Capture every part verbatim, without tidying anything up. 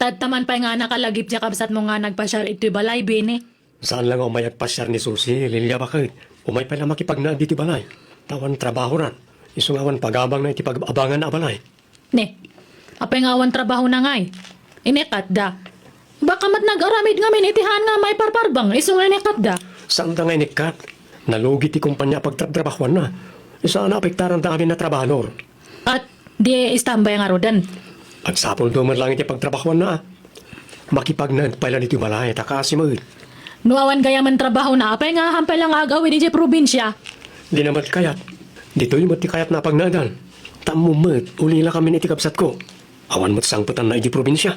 Tadtaman pay nga nakalagip ti kabsatmo nga nagpasiar iti balay, Bini. Saan la nga umay agpasiar ni Susi, Lilia, baket? Umay pay la makipagnaed iti balay. Ta awan trabahoran. Isu nga awan pagabangna iti pag-abanganna a balay. Ne, apay nga awan trabahona ngay? Inikatda. Baka met nag-aramid ngamin iti haan nga maiparparbeng, isu nga inikatda. Saanda nga inikkat? Nalugi ti kumpania a pagtratrabahoanna. Isu a naapektaranda amin a trabahador. Ket di istambay ngaruden. Agsapulto met laeng iti pagtrabahoanna, a. Makipagnaed pay la ditoy balay, ta kaasi met. No awan gayamen trabahona, apay nga hampay la nga ag-awid idiay probinsia? Dina met kayat. Ditoy met ti kayatna a pagnaedan. Ta ammom met, ulila kamin iti kabsatko. Awan met sangpetanna idiay probinsia.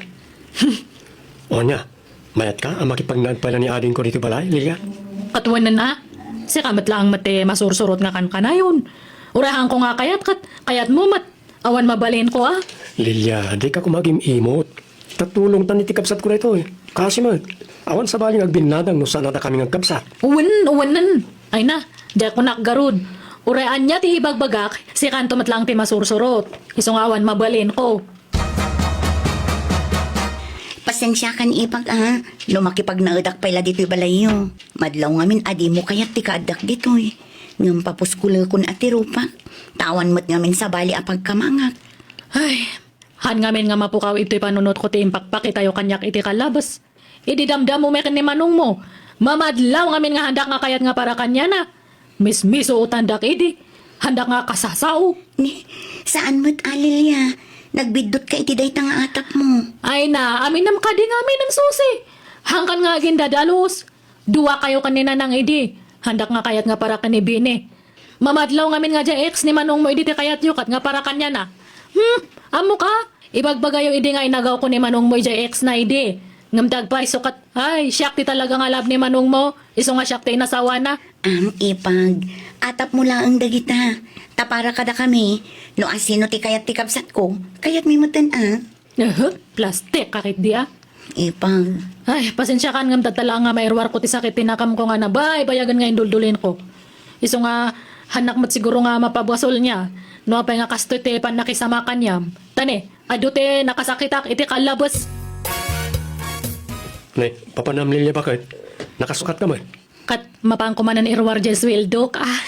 O ania, mayatka a makipagnaed pay la ni adingko ditoy balay, Lilia? Ket wen a, sika met laeng met ti masursurot nga kankanayon. Uray haanko nga kayat, ket kayatmo met. Awan mabalinko, a. Lilia, dika koma agim-imot. Tatulongtan iti kabsatko daytoy. Kaasi met. Awan sabali nga agbinnadang no saan a dakami nga agkabsat. Wen, wenen. Ay na, diak kunak garud. Uray ania ti ibagbagak, sikanto met laeng ti masursurot. Isu nga awan mabalinko. Pasensiakan, ipag, a, no makipagnaedak pay la ditoy balayyo. Madlaw ngamin a dimo kayat ti kaaddak ditoy. Ngem papuskolekon a ti rupak. Ta awan met ngamin sabali a pagkamangak. Ay, haan ngamin nga mapukaw itoy panunotko ti impakpakitayo kaniak iti kallabes. Idi damdammo met ken ni manongmo, mamadlaw ngamin nga haandak nga kayat nga para kaniana. Mismisuotandak idi, haandak nga kasasao. Ni, saan met a, Lilia. Nagbiddotka iti dayta nga atapmo. Ay na, aminem kadi nga aminem, Susi. Haankan nga agindadalus. Duakayo ken ni Nanang idi. Haandak nga kayat nga para ken ni Bini. Mamadlaw ngamin nga diay ex ni manongmo idi ti kayatyo ket nga para kaniana. Hmm, ammoka? Ibagbagayo idi nga inagawko ni manongmo idiay ex na idi. Ngem ti agpayso ket, ay, siak ti talaga nga love ni manongmo. Isu nga siak ti inasawana. Am, ipag, atapmo laeng dagita. Ta para kadakami, no asino ti kayat ti kabsatko, kayatmi metten a. Aha, plastik ka ketdi a. Ipag. Ay, pasensiakan ngem dadta laeng nga mairuarko ti sakit ti nakamko nga nabaybayagen nga induldulinko. Isu nga, haannak met siguro nga mapabuasolna. No apay nga kastoy ti pannakisama kaniam. Ta ne, adu ti nakasakitak iti kallabes. Ne, papanam, Lilia, baket? Nakasukatka met? Ket mapanko manen iruar diay sueldok. Ah,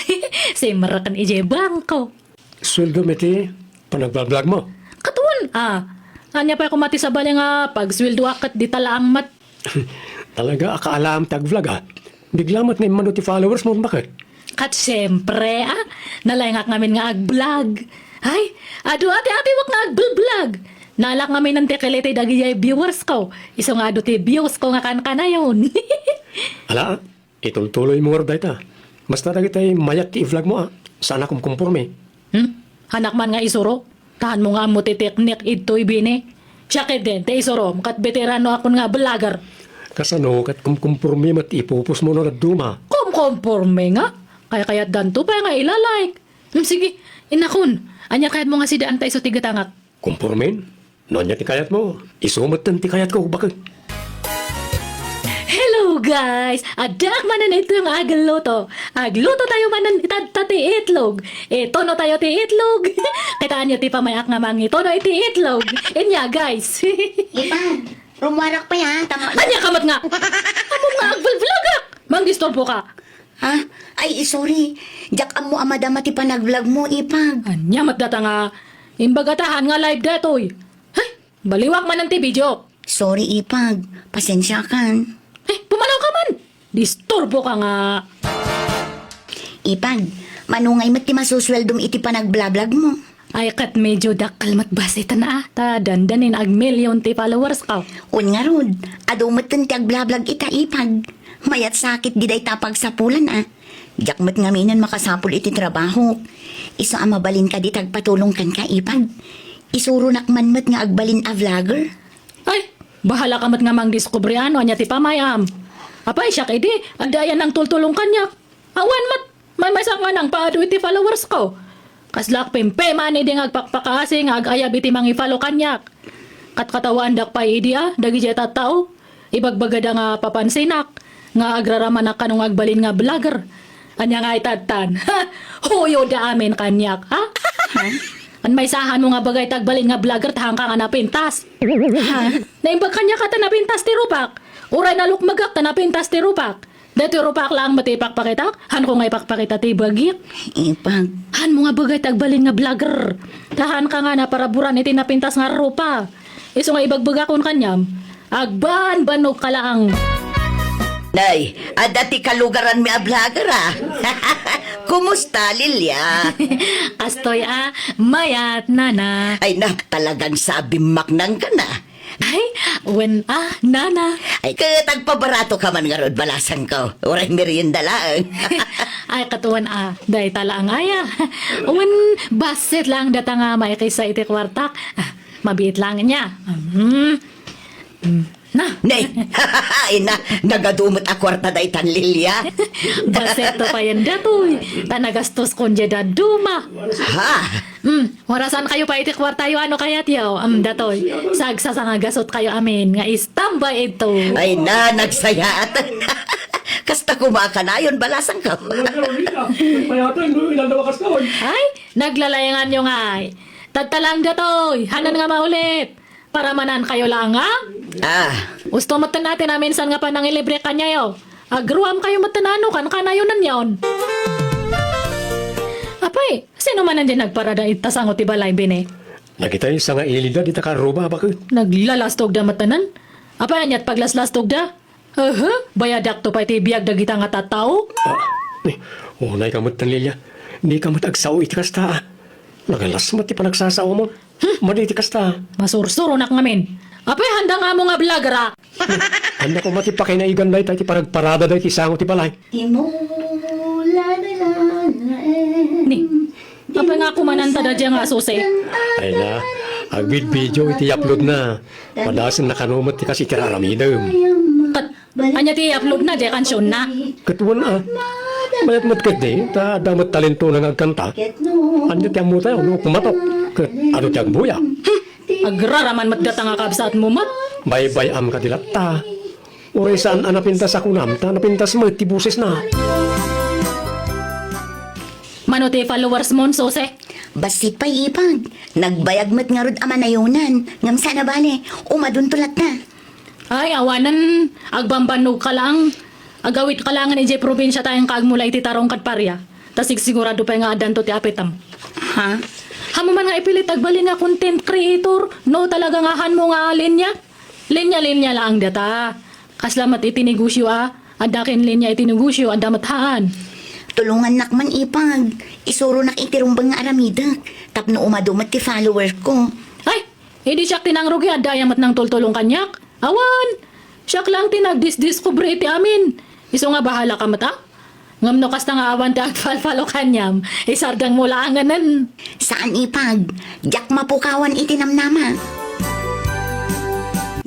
simreken idiay bangko. Sueldom iti panagbablogmo? Ket wen a. Ania pay koma ti sabali nga pagsueldoak ket dita laeng met? Talaga a kaalaam ti agvlog a. Bigla met nga immano ti followersmo, baket? Ket siempre a. Nalaingak ngamin nga agvlog. Ay, adu a ti atiwek nga agvlog. Naalak ngamin ti kiliti dagiti viewersko. Isu nga adu ti viewsko nga kankanayon. Ala, itultuloymo ngarud dayta. Basta dagiti mayat ti i-vlogmo a, saan a kumkumpormi. Hmm? Haannak man nga isuro? Taanmo nga ammo ti teknik idtoy, Bini. Siak ketdin ti isurom ket beteranoakon nga vlogger. Kasano ket kumkumpormi met ti ipupusmo no dadduma? Kumkumpormi nga? Kaykayatdanto pay nga ila-like. Hmm, sige, inakon. Ania kayatmo nga sidaanta isu ti gatangak? Kumpormin? No ania ti kayatmo, isu metten ti kayatko, baket. Hello, guys! Addaak manen ito nga agluto. Agluto tayo manen itatta ti itlog. Ituno tayo ti itlog. Kitaanyo ti pamayak nga mangituno iti itlog. Inya, guys. Ipan, rumuarak pay a. Tama. Ania ka met nga? Ammom nga agvlog-vlogak. Mangdisturbo ka. Ha? Ay, sorry. Diak ammo a madama ti panagvlogmo, ipag. Ania met data nga imbagatahan nga live detoy? Hay, baliwak manen ti video. Sorry, ipag. Pasensiakan. Hay, pumanaw ka man. Disturbo ka nga. Ipag, mano ngay met ti masusueldom iti panagblablag mo? Ay, ket medyo dakkel met bassit a, ta dandanin agmillion ti followers ko. Wen ngarud, adu metten ti agblablag ita, ipag. Mayat sakit di dayta pagsapulan a. Diak met ngaminen makasapul iti trabahok. Isu a mabalin kadi ti agpatulong kenka, ipag. Isuronak man met nga agbalin a vlogger. Ay, bahala ka met nga mangdiskubre no ania ti pamayam. Apay, siak idi, adda ayan nangtultulong kaniak. Awan met, maymaysa nga nangpaadu iti followers ko. Kaslak pimpay man idi nga agpakpakaasi nga agayab iti mangi-follow kaniak. Katkatawaandak pay idi a, dagiti tattao. Ibagbagada nga papansinak, nga agraramanak kano nga agbalin nga vlogger. Ania nga itattan? Ha? Huyo da amin kaniak, ha? Ha? Maysa, hanmo nga bagay ti agbalin nga vlogger ta haanka nga napintas. Ha? Naimbag kaniak ta napintas ti rupak. Uray nalukmegak ta napintas ti rupak. Daytoy rupak laeng met ti ipakpakitak? Hanko nga ipakpakita ti bagik? Ipag- Hanmo nga bagay ti agbalin nga vlogger. Ta haanka nga naparaburan iti napintas nga rupa. Isu nga ibagbagakon kaniam, agbanbannogka laeng. Nay, adda ti kalugaranmi a vlogger, a. Kumusta, Lilia? Kastoy, a, mayat, nana. Ay, nak, talagan sabim maknangka na. Ay, wen, a, nana. Ay, ket agpabaratoka man ngarud, balasangko. Uray merienda laeng. Ay, ket wen, a, dayta laeng aya. Wen, bassit laeng data nga maikisa iti kuartak. A, mabiit laeng nia. Mm. Mm. Na. Ne. Ay na, nagadu met a kuarta daytan, Lilia. Bassit to payen datoy. Ta nagastoskon diay dadduma. Ha? Mm, warasankayo pay iti kuartayo, ano kayatyo? Mm, datoy, sagsasangagasutkayo amin nga istambay idto. Ay na, nagsayaat. Kasta koma a kanayon, balasangko. Ay, naglalayanganyo ngay. Tatta laeng datoy, hanan nga maulit. Paramanankayo laeng, a? A. Usto metten a ti naminsan nga panangilibrek kaniayo. Agruamkayo metten a no kankanayo nenniaon. Apay, sino manen diay nagparada ita sango ti balay, bine? Dagitay sangailida dita karruba, baket. Naglalastogda metten. Apay, aniat paglaslastogda? Aha, bayadakto pay ti biag dagita nga tattao? A, ni, unayka metten, Lilia. Dika met agsao iti kasta, a. Nagalas met ti panagsasaomon. Hmm. Madi ti kasta. Masursuronak ngamin. Apay, haanda nga ammo nga vlogger, a? Haanda koma ti pakinaigan dayta iti panagparada dayta sango ti balay. Ni, apay nga kumananta da dia nga asusi? Ay na, agbidbidio iti upload na. Padasen na kano met ti kas iti raramidem. Ket ania ti upload na, di kansionna? Ket wen a. Mayat met ketdi, ta adda met talentona nga agkanta. Ania ti ammo tayo, no, kumatok. Ket adu ti agbuya? Hmm, agraraman met data nga kabsatmo met. Baybay-am kadi latta. Uray saan a napintas a kunam, ta napintas met ti bosesna. Mano ti followers mon, Sose? Bassit pay, ipag. Nagbayag met ngarud a manayonan. Ngem saan a bale, umadunto latta. Ay, awanen, agbambannogka laeng. Agawidka laengen idiay probinsia ta inka agmula iti tarong ket paria. Ta sigsigurado pay nga addanto ti apitem. Ha? Haanmo man nga ipilit agbalin nga content creator, no talaga nga hanmo nga linya? Linya-linya laeng data. Kasla met iti negosio a, adda ken linya iti negosio, adda met haan. Tulongannak man, ipag. Isuronak iti rumbeng nga aramidek tapno umadu met ti follower ko. Ay, idi siak ti nangrugi, adda aya met nangtultulong kaniak? Awan! Siak laeng ti nagdisdiskubre iti amin. Isu nga bahalaka met a? Ngem no kasta nga awan ti agfalfalo kaniam, isardengmo laengenen. Saan, ipag. Diak mapukawan iti namnama.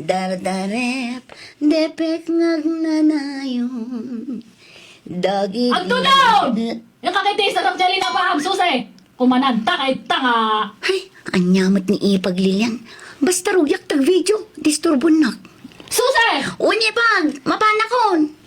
Dardarep, depek nga agnanayon. Dagiti Agtulon! Inka iti isarang ti linapam, Suse! Kumananta kay tanga! Ay, ania met ni ipag, Lilian. Basta rugiak ti agvideo, disturbonak. Suse! Wen, ipag, mapanakon.